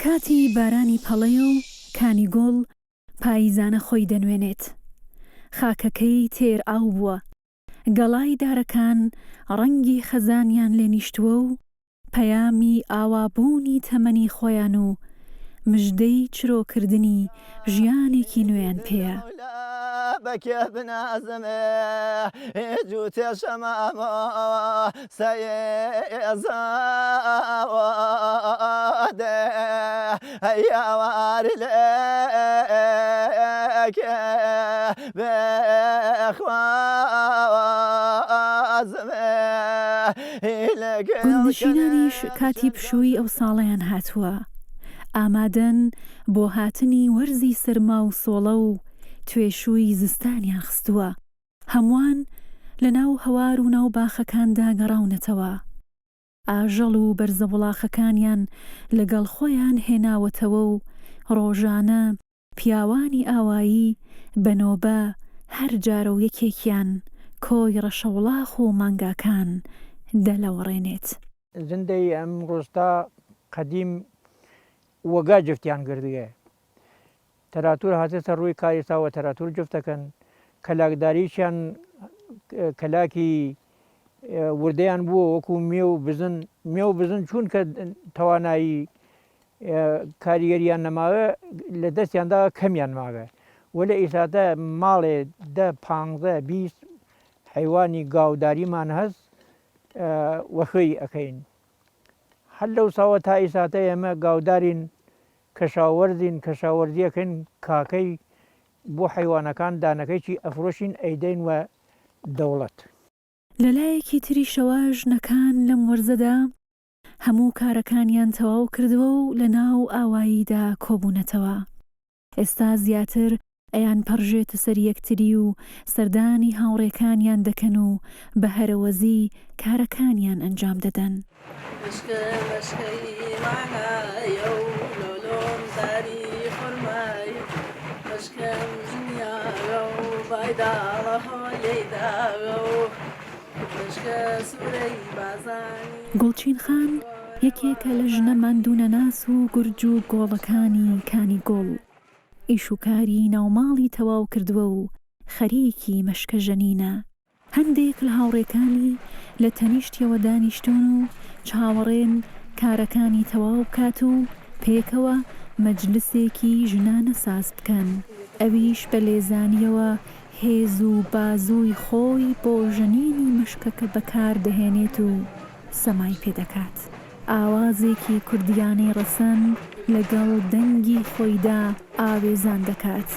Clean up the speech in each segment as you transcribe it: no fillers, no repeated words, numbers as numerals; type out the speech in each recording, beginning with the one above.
کاتی بارانی پەڵەیە و کانی گوڵ پاییزانە خۆی دەنوێنێت. خاکەکەی تێر ئاو بووە. گەڵای دارەکان ڕەنگی خەزانیان لێ نیشتووە و پەیامی ئاوابوونی تەمەنی خۆیان و مژدەی چرۆکردنی ژیانێکی نوێیان پێیە. گوندنشینانیش کاتی پشووی ئەو ساڵەیان هاتووە، ئامادەن بۆ هاتنی وەرزی سەرما و سۆڵە و توێشووی زستانیان خستووە. هەمووان لە ناو هەوار و ناو باخەکاندا گەڕاونەتەوە. ئاژەڵ و بەرزەوڵاخەکانیان لەگەڵ خۆیان هێناوەتەوە و ڕۆژانە پیاوانی ئاوایی بە نۆبە هەر جارە و یەکێکیان کۆی ڕەشەوڵاخ و مانگاکان دەلەوەڕێنێت. زندەی ئەم ڕوستا قەدیم وە گا جفتیان کردگە. تەراتور هاتێتە ڕووی کار ئیستا وە تەراتور جفت ئەکەن. کەلاکداریشیان کەلاکی وردەیان بووە وەکوو مێ و بزن. مێ و بزن چوونکە تەوانایی کاریگەریان نەماوە لە دەستیان داوە کەمیان ماوە وەلێ ئیساتە ماڵێ دە پانزە 20 حەیوانی گاوداریمان هەس وەخوێی ئەکەین هەر لەو ساوە تا ئیساتە ئێمە گاودارین کەشاوەرزین کەشاوەرزیەکەین کاکەی بۆ حەیوانەکان دانەکەیی ئەفرۆشین ئەیدەین وە دەوڵەت. لەلایەکی تریشەوە ژنەکان لەم وەرزەدا هەموو کارەکانیان تەواو کردووە و لە ناو ئاواییدا کۆبوونەتەوە. ئێستا زیاتر ئەیانپەڕژێتە سەر یەکتری و سەردانی هاوڕێکانیان دەکەن و بە هەرەوەزی کارەکانیان ئەنجام دەدەن. مشکە مشکەی مانایە و لۆلۆم داری خورمایە مشکەم ژنیاوە و بای داڵە هۆلەی داوە و گوڵچین خان یەکێکە لە ژنە ماندوونەناس و گورج و گۆڵەکانی کانی گوڵ، ئیش و کاری ناوماڵی تەواو کردووە و خەریکی مەشکە ژەنینە. هەندێک لە هاوڕێکانی لە تەنیشتیەوە دانیشتوون و چاوەڕێن کارەکانی تەواو بکات و پێکەوە مەجلسێکی ژنانە ساز بکەن، ئەویش بە لێزانییەوە هێز و بازووی خۆی بۆ ژەنینی مشکەکە بەکار دەهێنێت و سەمای پێ دەکات. ئاوازێکی کوردییانەی ڕەسەن لەگەڵ دەنگی خۆیدا ئاوێزان دەکات.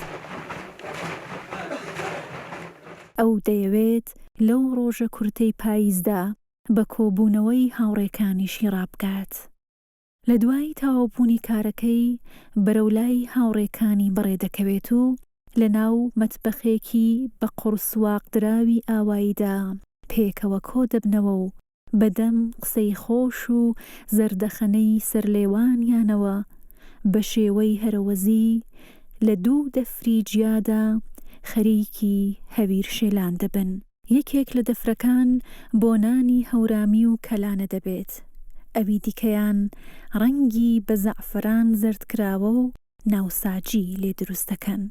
ئەو دەیەوێت لەو ڕۆژە کورتەی پاییزدا بە کۆبوونەوەی هاوڕێکانیشی ڕابگات. لە دوای تەواوبوونی کارەکەی بەرەو لای هاوڕێکانی بەڕێ دەکەوێت و لە ناو مەتبەخێکی بە قوڕ سواقدراوی ئاواییدا پێکەوە کۆ دەبنەوە و بە دەم قسەی خۆش و زەردەخەنەی سەرلێوانیانەوە بە شێوەی هەرەوەزی لە دوو دەفری جیادا خەریکی هەویر شێلان دەبن. یەکێک لە دەفرەکان بۆ نانی هەورامی و کەلانە دەبێت، ئەوی دیکەیان ڕەنگی بە زەعفەران زەردکراوە و ناوساجی لێ دروست دەکەن.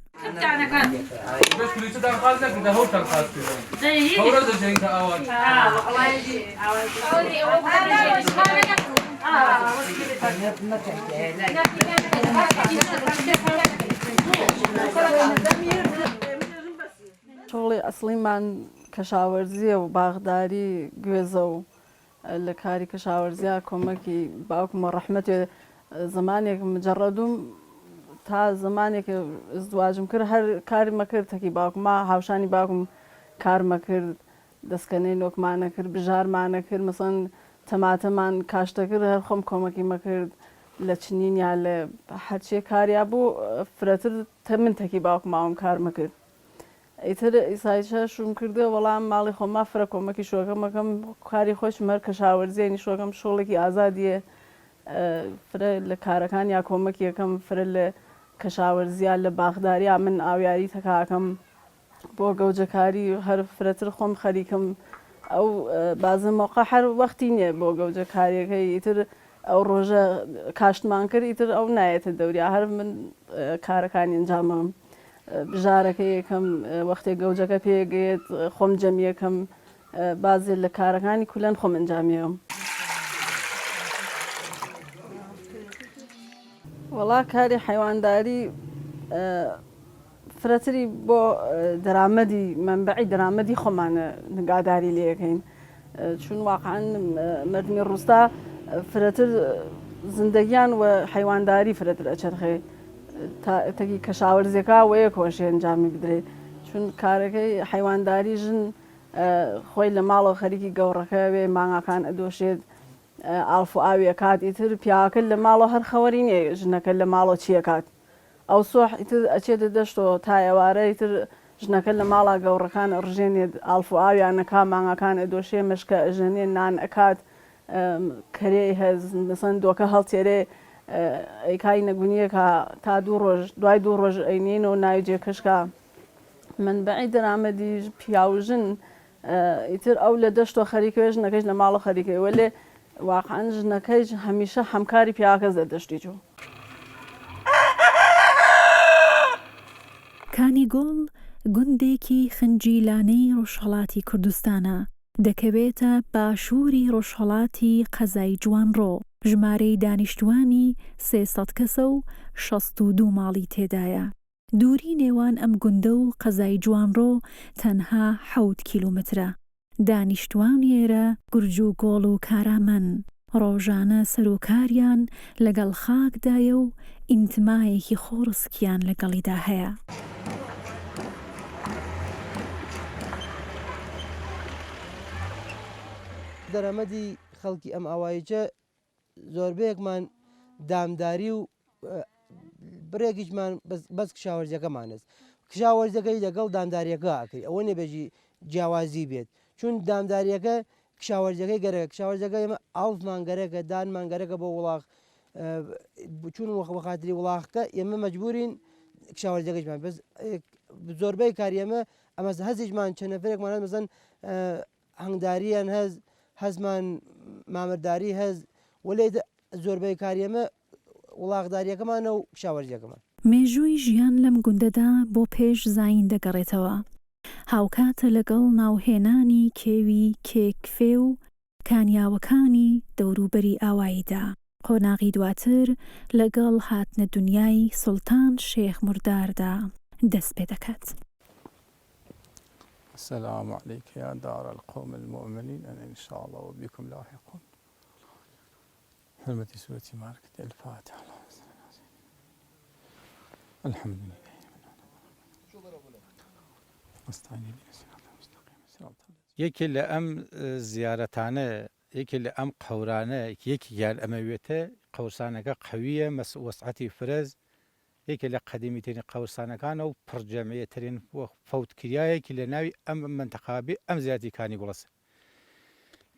شوغڵی ئەسڵیمان کەشاوەرزیە و باخداری گوێزە و لە کاری کەشاوەرزیا کۆمەکی باوکمە ڕەحمەت بێ زەمانێک مجەڕەدوم تا زەمانێک ئزدواجم کرد هەر کارمە کرد تەکی باوکما هاوشانی باوکم کارمە کرد دەسکەنەی نۆکمانە کرد بژارمانە کرد مەسەن تەماتەمان کاشتە کرد هەر خۆم کۆمەکیمە کرد لە چنین یا لە هەرچێ کاریا بوو فرەتر من تەکی باوکماوم کارمە کرد ئیتر ئیسایشە شووم کردووە وەڵام ماڵی خۆما فرە کۆمەکی شوەکەم ئەکەم کاری خۆشم هەر کەشاوەرزیە یعنی شوەکەم شوڵێکی ئازادیە فرە لە کارەکان یا کۆمەکی ئەکەم فرە لە کەشاوەرزیا لە باخداریا من ئاویاری تەکاکەم بۆ گەوجەکاری هەر فرەتر خۆم خەریکم ئەو بازە مۆقع هەر وەختی نییە بۆ گەوجەکاریەکەی ئیتر. ئەو ڕۆژە کاشتمان کرد ئیتر ئەو نایەتە دەوریا هەر من کارەکانی ئەنجامم بژارەکە یەکەم وەختێ گەوجەکە پێگەیەت خۆم جەمیەکەم بازێ لە کارەکانی کولەن خۆم ئەنجامیەم. وەڵا کاری حەیوانداری فرەتری بۆ دەرامەدی مەنبەعی دەرامەدی خۆمانە نگاداری لێ ئەکەین چون واقعا مەردمی ڕوستا فرەتر زندگیان و حەیوانداری فرەتر ئەچەرخێ تا تەکی کەشاوەرزیەکە وەیەکەوەشێ ئەنجامی بدرێ چون کارەکەی حەیوانداری ژن خۆی لە ماڵەوە خەریکی گەوڕەکە وێ مانگاکان ئەدۆشێت ئاڵف و ئاوی ئەکات ئیتر پیاوەکە لە ماڵەوە هەر خەوەری نیە ژنەکە لە ماڵەوە چی ئەکات ئەوسۆح ئیتر ئەچێتە دەشتەوە تا ئێوارە ئیتر ژنەکە لە ماڵا گەوڕەکان ئەڕژێنێت ئاڵف و ئاویان ئەکا مانگاکان ئەدۆشێ مەشکە ئەژەنێ نان ئەکات کەرێی هەز مەسەن دۆکە هەڵتێرێ ئەیکای نەگونیەکا تا دوو ڕۆژ دوای دوو ڕۆژ ئەینێنەوە ناوی جێکەشکا مەنبەعی دەرامەدی پیاو ژن ئیتر ئەو لە دەشتۆ خەریکەوێ ژنەکەیش لە ماڵۆ خەریکەوێ وەلێ واقعەن ژنەکەیش هەمیشە هەمکاری پیاوەکەس لە دەشتی چوو. کانیگوڵ گوندێکی خنجیلانەی ڕۆژهەڵاتی کوردستانە، دەکەوێتە باشووری ڕۆژهەڵاتی قەزای جوانڕۆ، ژمارەی دانیشتووانی 300 کەسە و 62 ماڵی تێدایە. دووری نێوان ئەم گوندە و قەزای جوانڕۆ تەنها حەوت کیلۆمەترە. دانیشتوانی ئێرە گورج و گۆڵ و کارامەن، ڕۆژانە سەروکاریان لەگەڵ خاکدایە و ئینتمایەکی خۆڕسکیان لەگەڵیدا هەیە. دەرامەدی خەڵکی ئەم ئاواییچە زۆربەیەکمان دامداری و بڕێکیشمان بەس کشاوەرزیەکەمان هەست کشاوەرزەکەی لەگەڵ دامداریەکە ئەکەی ئەوە نەبێژی جیاوازی بێت چون دامداریەکە کشاوەرزەکەی گەرەکە کشاوەرزەکە ئێمە ئاڵفمان گەرەکە دانمان گەرەکە بۆ وڵاخ چون وەخاتری وڵاخکە ئێمە مەجبورین کشاوەرزەکەشمان بەس زۆربەی کاری ئێمە ئەمە هەزیشمان چەند نەفرێکمان هەست مەسەن هەنگداریان هەز هەزمان مامرداری هەز وەلێ زۆربەی کاری ئێمە وڵاخداریەکەمانە و کشاوەرزیەکەمان. مێژووی ژیان لەم گوندەدا بۆ پێش زایین دەگەڕێتەوە، هاوکاتە لەگەڵ ناوهێنانی کێوی کێکفێ و کانیاوەکانی دەوروبەری ئاواییدا، قۆناغی دواتر لەگەڵ هاتنە دونیای سوڵتان شێخ مرداردا دەست پێ دەکات. السلام علیک یا دار القوم المومنین انا ان شاء اللە وبکم لاحقون حرمة سورة ماركة الفاتحة اللهم صل على سيدنا الحمد لله استعين یەکێ لە ئەم زیارەتانە یەکێ لە ئەم قەورانە یەکێکیان ئەمەوێتە قەورسانەکە قەویە مەس وەسعەتی فرەز یەکێ لە قەدیمیترین قەورسانەکانە و پڕ جەمعیەترین و فەوتکریایەکی لە ناوی ئەم مەنتەقە بێ ئەم زیارەتی کانی گوڵەس.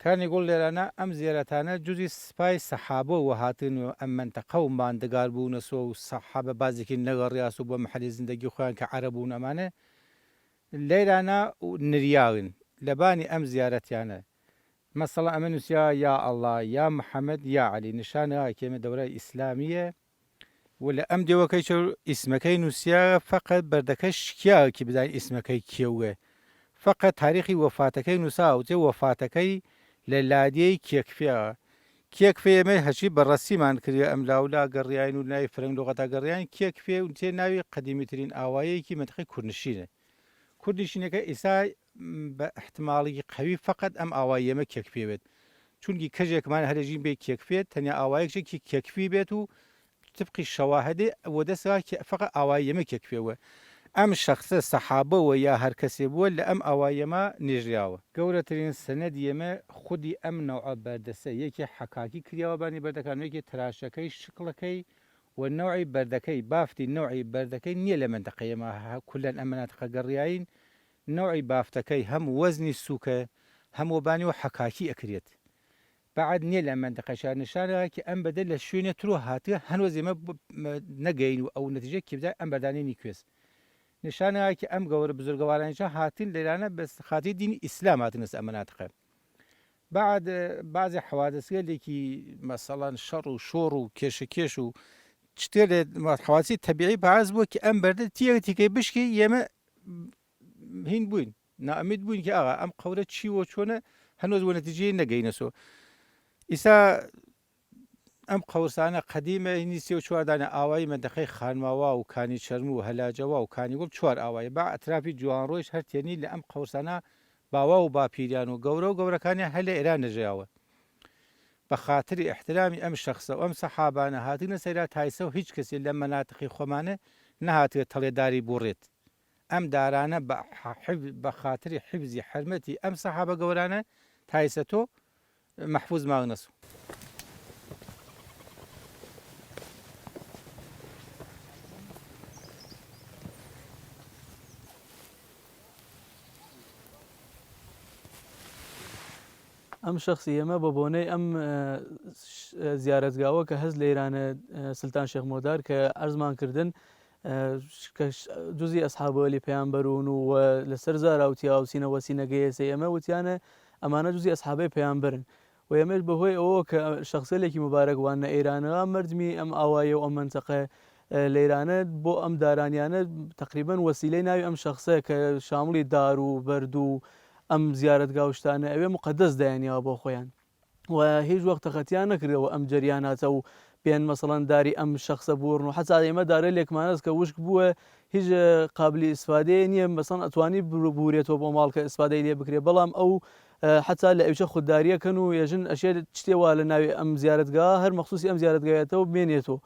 کانی گوڵ لێرانە ئەم زیارەتانە جوزی سپای سەحابە وە هاتن و ئەم مەنتەقە و ماندگار بوونەسۆ و سەحابە بازێکی نەگەڕیاس و بۆ مەحەلی زندەگی خۆیان کە عەرەب بوون ئەمانە لەیرانە نریاون لەبانی ئەم زیارەتیانە مەسەڵەن ئەمە نووسیا یا ئەڵا یا محەمەد یا عەلی نشانە کێمە دەورای ئیسلامیە و لە ئەم دێوەکەی چەور ئیسمەکەی نووسیاگە فەقەت بەردەکە شکیاگە کی بزانین ئیسمەکەی کێوگە فەقەت تاریخی وەفاتەکەی نووساوە وتێ وەفاتەکەی لە لادێی کێکفێ کێکفێ ئێمە هەرچی بەڕەسیمان کردیە ئەم لاولا گەڕیاین و ناوی فرەنگ لوغەتا گەڕیاین کێکفێ وتێ ناوی قەدیمیترین ئاواییەکی مەنتقەی کوردنشینە کوردنشینەکە ئیسا بە ئیحتماڵیکی قەوی فەقەت ئەم ئاواییەمە کێکفێ بێت چونکی کەژێکمان هەرێژین بێ کێکفێ تەنیا ئاوایەکشە کی کێکفی بێت و تبقی شەواهدێ وەدەسا کە فەقە ئاواییەمە کێکفێ وە ئەم شەخسە سەحابە وە یا هەر کەسێ بووە لە ئەم ئاواییەما نێژریاوە. گەورەترین سەنەد یەمە خودی ئەم نەوعە بەردەسە یەکێ حەکاکی کریاوە بانی بەردەکان و یەکێ تەراشەکەی شکڵەکەی و نەوعی بەردەکەی بافتی نەوعی بەردەکەی نیە لە مەنتەقەیەما کولەن ئەم مەناتقە گەڕیاین نەوعی بافتەکەی هەم وەزنی سوکە هەم وەبانی و حەکاکی ئەکریەت بەعد نیە لە مەنتەقەشا نشانە کی ئەم بەدە لە شوێنێ ترۆ هاتگە هەنوەز ئێمە نەگەین و ئەو نەتیجە کی بزای ئەم بەردانەی نی کوێس نشانە کی ئەم گەورە بزرگەوارانیشە هاتن لێرانە بەس خاتی دینی ئیسلام هاتنەسە ئەم مەناتقە. بەعد بەعزێ حەوادسگەلێکی مەسەڵەن شەڕ و شۆڕ و کێشە کێش و شتگەلێ حەوادسی تەبیعی باعس بووە کە ئەم بەردە تیەک تیکەی بشکی ئێمە هین بووین نائومید بووین کە ئاغا ئەم قەورە چی وە چۆنە هەنوز وە نەتیجەی نەگەینەسۆ ئیسا ئەم قەورسانە قەدیمە هینی سێ و چوار دانە ئاوایی مەنتەقەی خانماوا و کانی چەرموو و هەلاجەوا و کانی گوڵ چوار ئاوایی بە ئەترافی جوانڕۆیش هەر تێنی لە ئەم قەورسانە باوا و باپیریان و گەورە و گەورەکانیان هەر لە ئێران نەژیاوە بە خاتری ئیحترامی ئەم شەخسە و ئەم سەحابانە هاتگنە سەیرا تایسە و هیچ کەسێ لە مەناتقی خوەمانە نەهاتگە تەڵێ داری بوڕێت ئەم دارانە بە بە خاتری حیفزی حرمەتی ئەم سەحابە گەورانە تایسە تۆ مەحفوز ماگنەس. ئەم شەخسی ئێمە بە بۆنەی ئەم زیارەتگاوە کە هەست لە ئێرانە سلتان شێخ مۆدار کە عەرزمان کردن کە جزی ئەسحابەلی پەیامبەرون و لەسەر زارا و تیاوسینە وەسینەگەیەسە ئێمە وتیانە ئەمانە جزی ئەسحابەی پەیامبەرن و ئێمەش بەهۆی ئەوەوە کە شەخسەلێکی موبارەک وان نە ئێرانەوە مەردمی ئەم ئاوایە و ئەم مەنتەقە لە ئێرانە بۆ ئەم دارانیانە تەقریبەن وەسیلەی ناوی ئەم شەخسە کە شامڵی دار و بەرد و ئەم زیارەتگا و شتانە ئەوێ موقەدەس دایانیاوە بۆ خۆیان. و هیچ وەخت تەخەتیان نەکردەوە ئەم جەریاناتە و بێن مەسەڵەن داری ئەم شەخسە بوڕن و حەتا ئێمە دارەلێکمان هەست کە وشک بووە هیچ قابلی ئیسفادەیە نییە مەسەڵەن ئەتوانی بورێتەوە بۆ ماڵ کە ئیسفادەی لێ بکرێ بەڵام ئەو حەتا لە ئەوچە خودداریەکەن و یەژن ئەشێ شتێ وا لە ناوی ئەم زیارەتگا هەر مەخسوسی ئەم زیارەتگایەتەوە بمێنێتەوە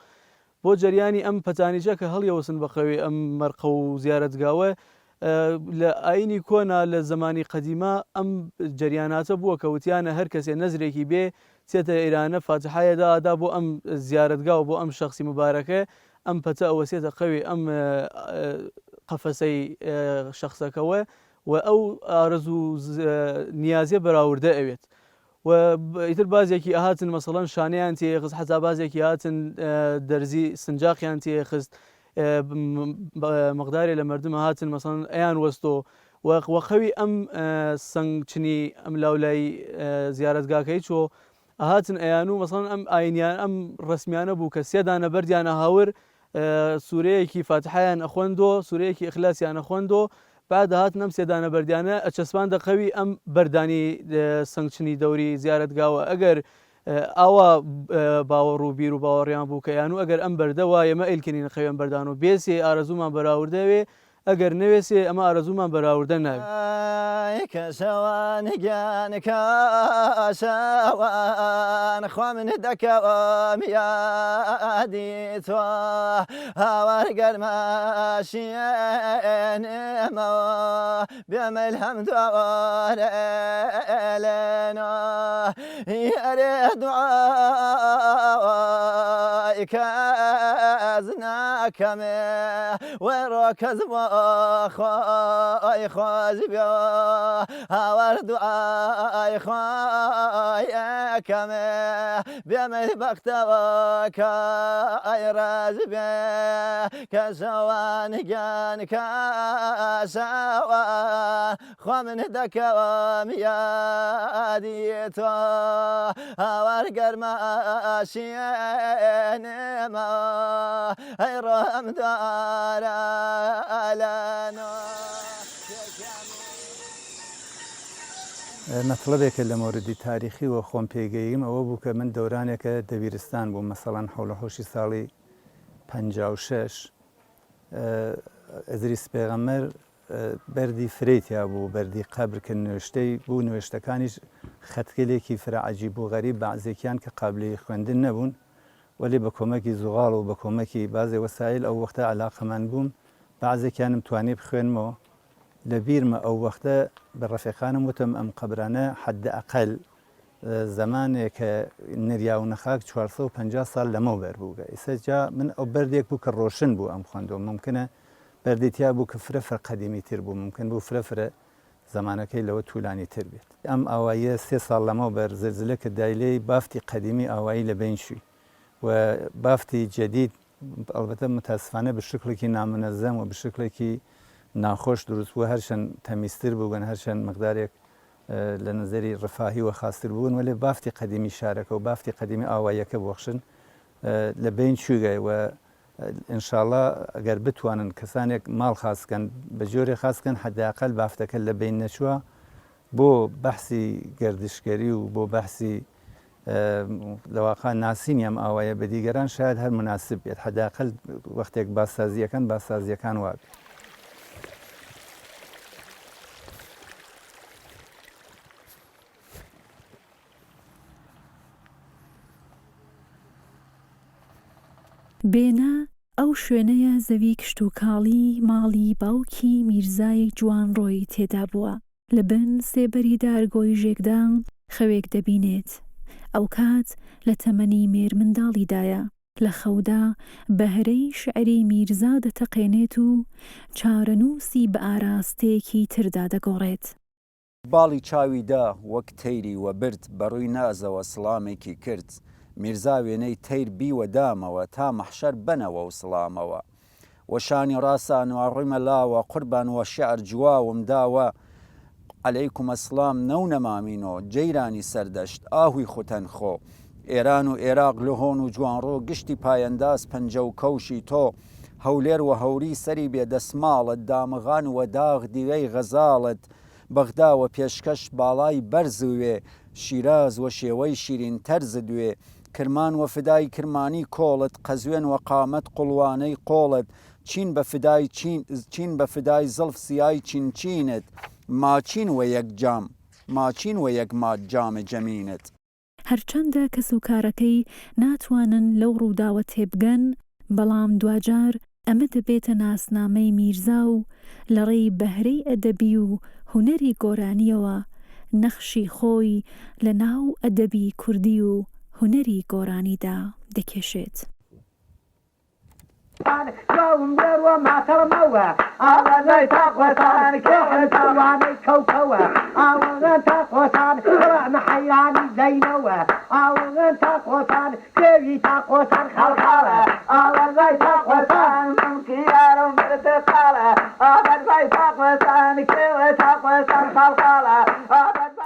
بۆ جەریانی ئەم پەتانیچە کە هەڵیەوەسن بە قەوێ ئەم مەرقە و زیارەتگاوە لە ئاینی کۆنا لە زەمانی قەدیما ئەم جەریاناتە بووە کە وتیانە هەر کەسێ نەزرێکی بێ چێتە ئیرانە فاتحایە دا ئەدا بۆ ئەم زیارەتگا و بۆ ئەم شەخسی موبارەکە ئەم پەتە ئەوەسێتە قەوێ ئەم قەفەسەی شەخسەکەوە و ئەو ئارەزوو نیازیە بەراوردە ئەوێت و ئیتر بازێکی ئەهاتن مەسەڵەن شانەیان تێخست حەتا بازێکی هاتن دەرزی سنجاقیان تێخست مقدارێ لە مردم هاتن مەسەڵەن ئەیان وەستۆ وەقەوی ئەم سنگ چنی ئەم لاولای زیارەتگاکەی چۆ ئەهاتن ئەیان و مەسەڵەن ئەم ئاینیان ئەم ڕسمیانە بوو کە سێدانە بەردیان ئەهاور سورەیەکی فاتحەیان ئەخوەندۆ سورەیەکی ئیخلاسیان ئەخوەندۆ بعد دەهاتن ئەم سێ دانە بەردیانە ئەچەسپاندە قەوی ئەم بەردانی سەنگچنی دەوری زیارەتگاوە ئەگەر ئاوا باوەڕ و بیر و باوەڕیان بوو کە یان و ئەگەر ئەم بەردە وا ئێمە ئەیلکەنین قەوی ئەم بەردان و بێسێ ئارەزوومان بەراوردەوێ ئەگەر نەوێسێ ئەمە ئارەزوومان بەراوردە ناوێ. ئای کەشەوان گیان کەشەوان خوا من دەکەوم یادی تۆ هاوار گەرمە شێنمەوە بێمەل هەم دوارە لێنۆ ئەرێ دوعای کەس ناکەمێ وەی ڕۆ کەس بۆ خۆی خۆش بێ هاوار دوعای خۆی ئەکەمێ بێمەی بەختەوە کای ڕەش بێ کەشەوان گیان کەشەوان خوا من دەکەم یادی تۆ هاوار گەرمە شێنمە ئەی ڕۆم دارە لەنۆ مەتڵەبێکە لە مۆردی تاریخی وە خۆم پێی گەییم ئەوە بوو کە من دەورانێکە دەبیرستان بووم مەسەڵەن حەولەحۆشی ساڵی 56 ئەدریس پێغەمبەر بەردی فرەی تیا بوو، بەردی قەبر کە نوێشتەی بوو، نوێشتەکانیش خەتگەلێکی فرە عەجیب و غەریب بەعزێکیان کە قابلی خوێندن نەبوون، وەلی بە کۆمەکی زوغاڵ و بە کۆمەکی بازێ وەسایل ئەو وەختە عەلاقەمەند بووم، بەعزێکیانم توانی بخوێنمەوە. لە بیرمە ئەو وەختە بە ڕەفیقانم وتم ئەم قەبرانە حەد ئەقەل زەمانێ کە نریاونە خاک 450 ساڵ لەمەوبەر بووگە. ئیسە جا من ئەو بەردێک بوو کە ڕۆشن بوو ئەم خوەندەوە مومکنە بەردی تیا بوو کە فرە فرە قەدیمی تر بوو، مومکن بوو فرە فرە زەمانەکەی لەوە توولانی تر بێت. ئەم ئاواییە سێ ساڵ لەمەو بەر زلزلە کە دای لێی بافتی قەدیمی ئاوایی لە بەین چووی و بافتی جەدید ئەڵبەتە موتاسفانە بە شکڵێکی نامونەزەم و بە شکڵێکی ناخۆش دروست بوو هەرچەند تەمیزتر بووگەن هەرچەند مقدارێک. لە نەزەری ڕفاهی وە خاستر بوون وەلێ بافتی قەدیمی شارەکە و بافتی قەدیمی ئاواییەکە بوەخشن لە بەین چووگە و ئینشاڵا ئەگەر بتوانن کەسانێک ماڵ خاس کەن بە جۆرێ خاس کەن حەداقەل بافتەکە لە بەین نەچووە بۆ بەحسی گەردشگەری و بۆ بەحسی لە واقع ناسینی ئەم ئاوایە بە دیگەران شاید هەر مناسب بێت حەداقەل وەختێک بازسازییەکەن بازسازییەکان وابێت. بێنە ئەو شوێنەیە زەوی کشتوکاڵی ماڵی باوکی میرزای جوانڕۆی تێدا بووە. لە بن سێبەری دار گۆیژێکدا خەوێک دەبینێت. ئەوکات لە تەمەنی مێرمنداڵیدایە. لە خەودا بەهرەی شیعری میرزا دەتەقێنێت و چارەنووسی بە ئاراستەیەکی تردا دەگۆڕێت. باڵی چاوی دا وەک تەیری وە برد بە ڕووی نازەوە سڵامێکی کرد میرزا وێنەی تەیر بیوە دامەوە تا مەحشەر بەنەوە و سڵامەوە وە شانی ڕاسان و ڕویمە لاوە قوربان وە شعر جواوم داوە عەلەیکم ئەسڵام نەو نەمامینۆ جەیرانی سەردەشت ئاهوی خوتەن خۆ ئێران و ئێراق لهۆن و جوانڕۆ گشتی پایەنداز پەنجە و کەوشی تۆ هەولێر وە هەوری سەری بێ دەسماڵت دامغان وە داغ دیوەی غەزاڵت بەغدا وە پێشکەش باڵای بەرز وێ شیراز وە شێوەی شیرین تەرزد وێ کرمان وە فدای کرمانی کۆڵت قەزوێن وە قامەت قوڵوانەی قۆڵت چین بە فدای چین چین بە فدای زڵف سیای چین چینت ماچین وە یەک جام ماچین وە یەک ماچ جام جەمینت. هەرچەندە کەسوکارەکەی ناتوانن لەو ڕووداوە تێبگەن، بەڵام دواجار ئەمە دەبێتە ناسنامەی میرزا و لەڕێی بەهرەی ئەدەبی و هونەری گۆرانییەوە نەخشی خۆی لە ناو ئەدەبی کوردی و هونەری گۆرانیدا دەکێشێت.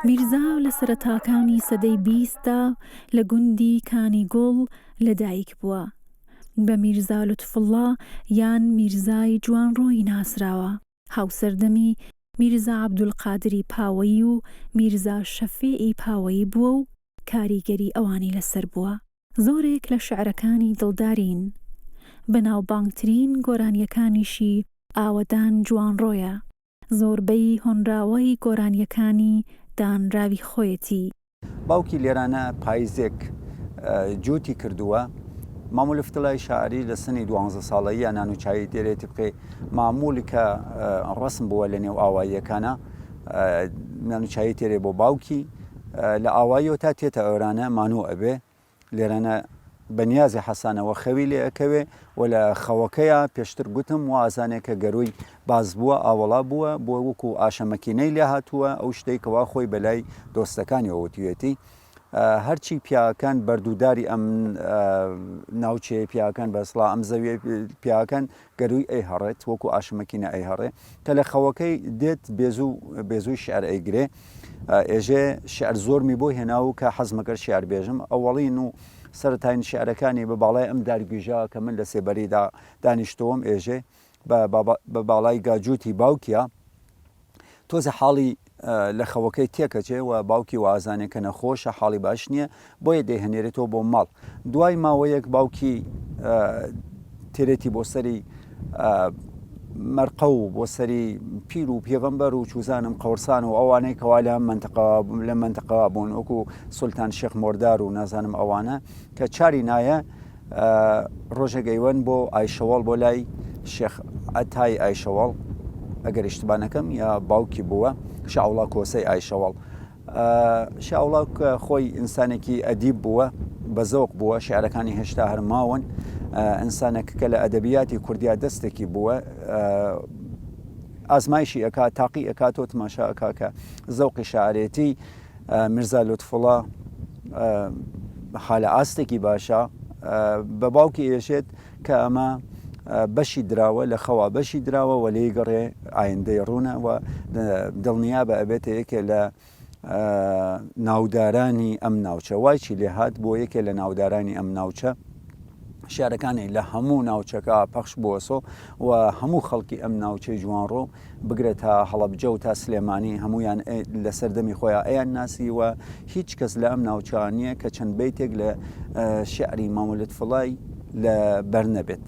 میرزا لە سەرەتاکانی سەدەی بیستدا لە گوندی کانیگوڵ لەدایک بووە. بە میرزا لوتفوڵڵا یان میرزای جوانڕۆیی ناسراوە. هاوسەردەمی میرزا عەبدولقادری پاوەیی و میرزا شەفیعی پاوەیی بووە و کاریگەری ئەوانی لەسەر بووە. زۆرێک لە شیعرەکانی دڵدارین. بەناوبانگترین گۆرانییەکانیشی ئاوەدان جوانڕۆیە. زۆربەی هۆنراوەی گۆرانییەکانی دانراوی خۆیەتی. باوکی لێرانە پایزێک جووتی کردووە. مامۆ لفتڵای شاعری لە سنی دوانزە ساڵەییە نان و چایی دێرێ تبقی مامولی کە ڕەسم بووە لە نێو ئاواییەکانە نان و چایی تێرێ بۆ باوکی لە ئاواییەوە تا تێتە ئۆرانە مانوو ئەبێ لێرانە بە نیازی حەسانەوە خەوی لێ ئەکەوێ و لە خەوەکەیا پێشتر گوتم وا ئەزانێ کە گەرووی باز بووە ئاوەڵا بووە بۆ وەکو ئاشە مەکینەی لێ هاتووە ئەو شتەی کەوا خۆی بەلای دۆستەکانیەوە وتویەتی هەرچی پیاکان بەردووداری ئەم ناوچەیە پیاکان بەسڵا ئەم زەویە پیاکان گەرووی ئەیهەڕێت وەکو ئاشمەکینە ئەیهەڕێ کە لە خەوەکەی دێت بێزوو بێزووی شعر ئەیگرێ ئێژێ شعر زۆرمی بۆ هێنا و کە حەزمەکرد شعر بێژم ئەوەڵین و سەرەتاین شعرەکانی بە باڵای ئەم دارگویژە کە من لە سێبەریدا دانیشتووم ئێژێ بە باڵای گاجووتی باوکیا تۆزێ حاڵی لە خەوەکەی تێکەچێ و باوکی وازانێ کە نەخۆشە حاڵی باش نییە بۆیە دەیهنێرێتەوە بۆ ماڵ دوای ماوەیەک باوکی تێرێتی بۆ سەری مەرقە و بۆ سەری پیر و پێغەمبەر و چوزانم قەورسان و ئەوانەی کەوا لە منتقە لە منتقەوە بوون وەکو سولتان شێخ مۆردار و نازانم ئەوانە کە چاری نایە ڕۆژێک ئەیوەن بۆ ئایشەوەڵ بۆ لای شێخ عەتای ئایشەوەڵ ئەگەر ئیشتبا نەکەم یا باوکی بووە شاوڵا کۆسەی ئایشەوەڵ شاوڵا خۆی ئینسانێکی ئەدیب بووە بە زەوق بووە شعرەکانی هێشتا هەر ماون ئینسانێک کە لە ئەدەبیاتی کوردیا دەستێکی بووە ئازمایشی ئەکا تاقی ئەکاتەوە تماشا ئەکا کە زەوقی شاعرێتی میرزا لوتفوڵا حالە ئاستێکی باشە بە باوکی ئێژێت کە ئەمە بەشی دراوە لە خەوا بەشی دراوە و لێی گەڕێ ئایندەی ڕوونە و دڵنیا بە ئەبێتە یەکێ لە. ناودارانی ئەم ناوچە. وای چی لێ هات بۆ یەکێ لە ناودارانی ئەم ناوچە شیعرەکانی لە هەموو ناوچەکە پەخش بووەسۆ و هەموو خەڵکی ئەم ناوچەی جوانڕۆ بگرە تا هەڵەبجە و تا سلێمانی هەمویان لە سەردەمی خۆیان ئەیان ناسی و هیچ کەس لە ئەم ناوچە نییە کە چەند بەیتێک لە شیعری مامۆ لوتفوڵای لە بەر نەبێت.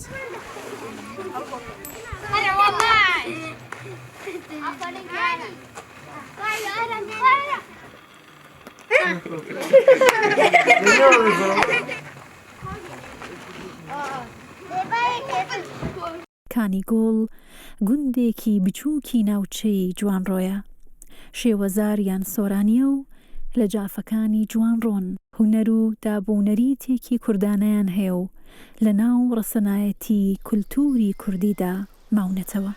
کانیگوڵ گوندێکی بچووکی ناوچەی جوانڕۆیە. شێوەزاریان سۆرانییە و لە جافەکانی جوانڕۆن. هونەر و داب و نەریتێکی کوردانەیان هەیە و لە ناو ڕەسەنایەتی کولتووری کوردیدا ماونەتەوە.